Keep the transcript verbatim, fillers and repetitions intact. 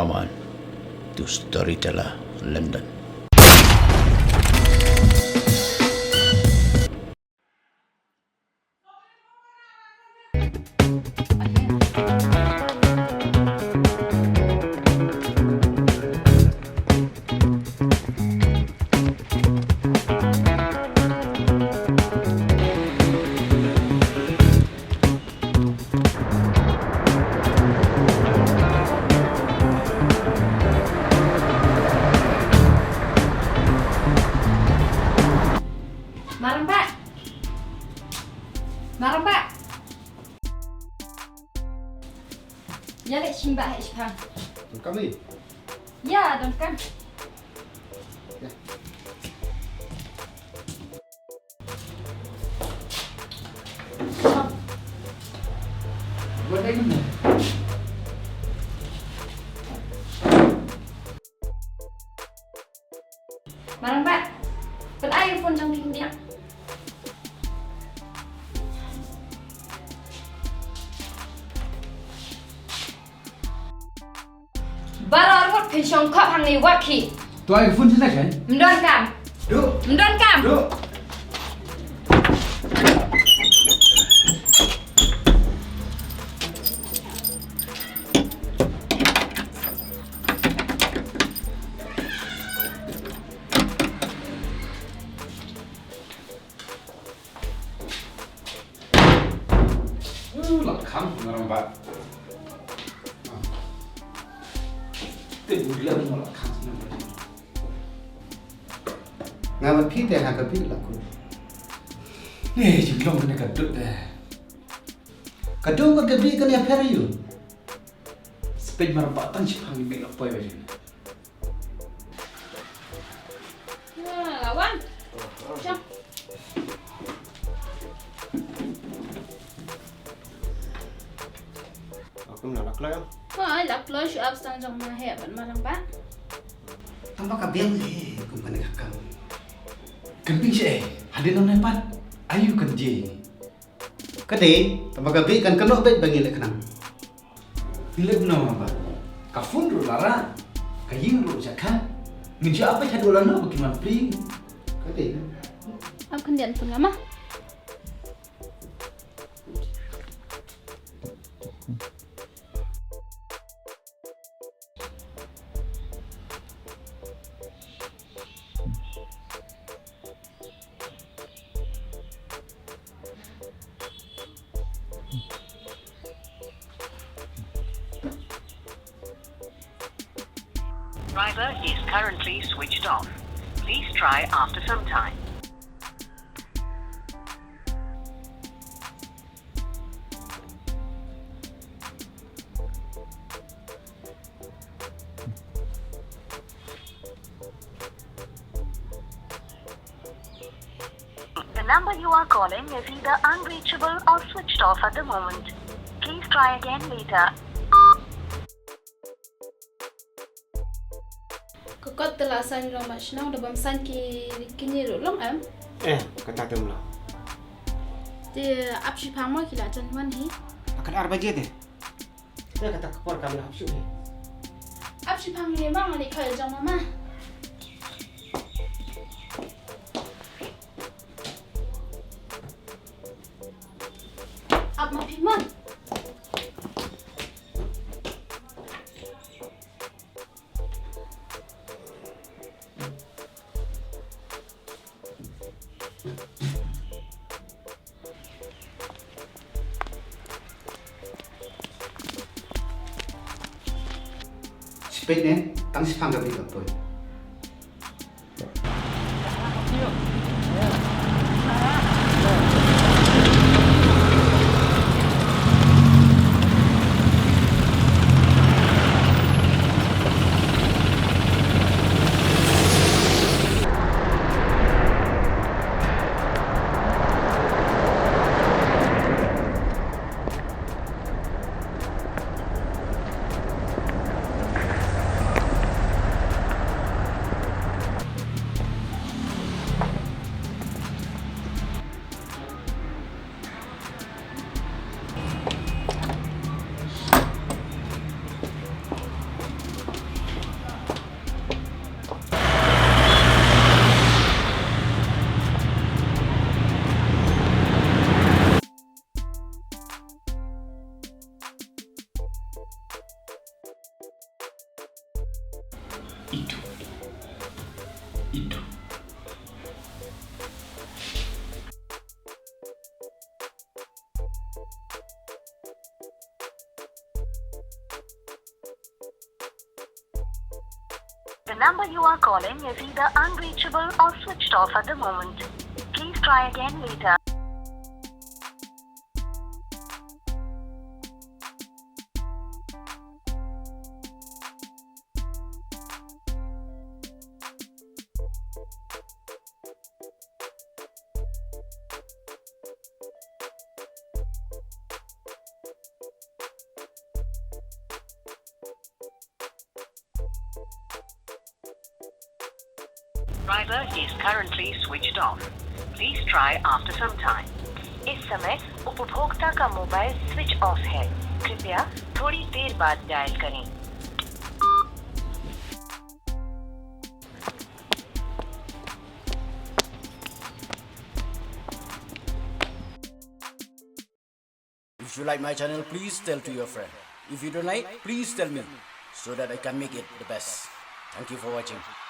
Aman to Storyteller London. Marang ba. Marang ba. Ïa leh shim ba ha shipang. Donkam ïa? Ïa, donkam. Ïa. Marang ba. Pynai phone jong phi khyndiat. Baroh arngut phin shong khop hangne wat khie. To ai ka phone jin na kan? Ym donkam. Duh. Ym donkam. Duh. Uh, la khang marang ba. Te u la mo la khang sna ba. Nga wat phi te ha ka bi la ku. Ne jinglong ne ka dut de. Ka dut ka bi ka ne pher yu. Spej marang ba tang shipang ni me la poi ba jin. Nah, lawan. Siap. Aku nak laklai. Wah, laklai shu ap stang jong ma he ban marang ba. Tang ba ka biang le kum kane ka kam. Kan ping shi eh. Hadin nang ne pat. Ayu kan je. Ka dei, tang ba ka bih kan kynnoh beit ba ngi leh khnang. Ngi leh kumno ba? Ka phone ruh la rah, ka ïing ruh jaka. Ngin shu ap beit haduh lano ba kin wan plie. Ka dei. Ap khyndiat phone nga ma. Driver is currently switched off. Please try after some time. The number you are calling is either unreachable or switched off at the moment. Please try again later. Ka kot te la sain long ma shnong da bam sain ki kini ruh long em? Eh, kata te mla. Te ap shipang mo ki la jan wan hi. Akan ar baje te. Te kata ka por kam la ap shu hi. Ap shipang ni bang ni koi jong mama. Ap ma phi mon. Spet ne, tang shipang ka bit ka poi. Itu. Itu. The number you are calling is either unreachable or switched off at the moment. Please try again later. Driver is currently switched off. Please try after some time. इस समय उपभोक्ता का मोबाइल स्विच ऑफ है। कृपया थोड़ी देर बाद डायल करें। If you like my channel, please tell to your friend. If you don't like, please tell me so that I can make it the best. Thank you for watching.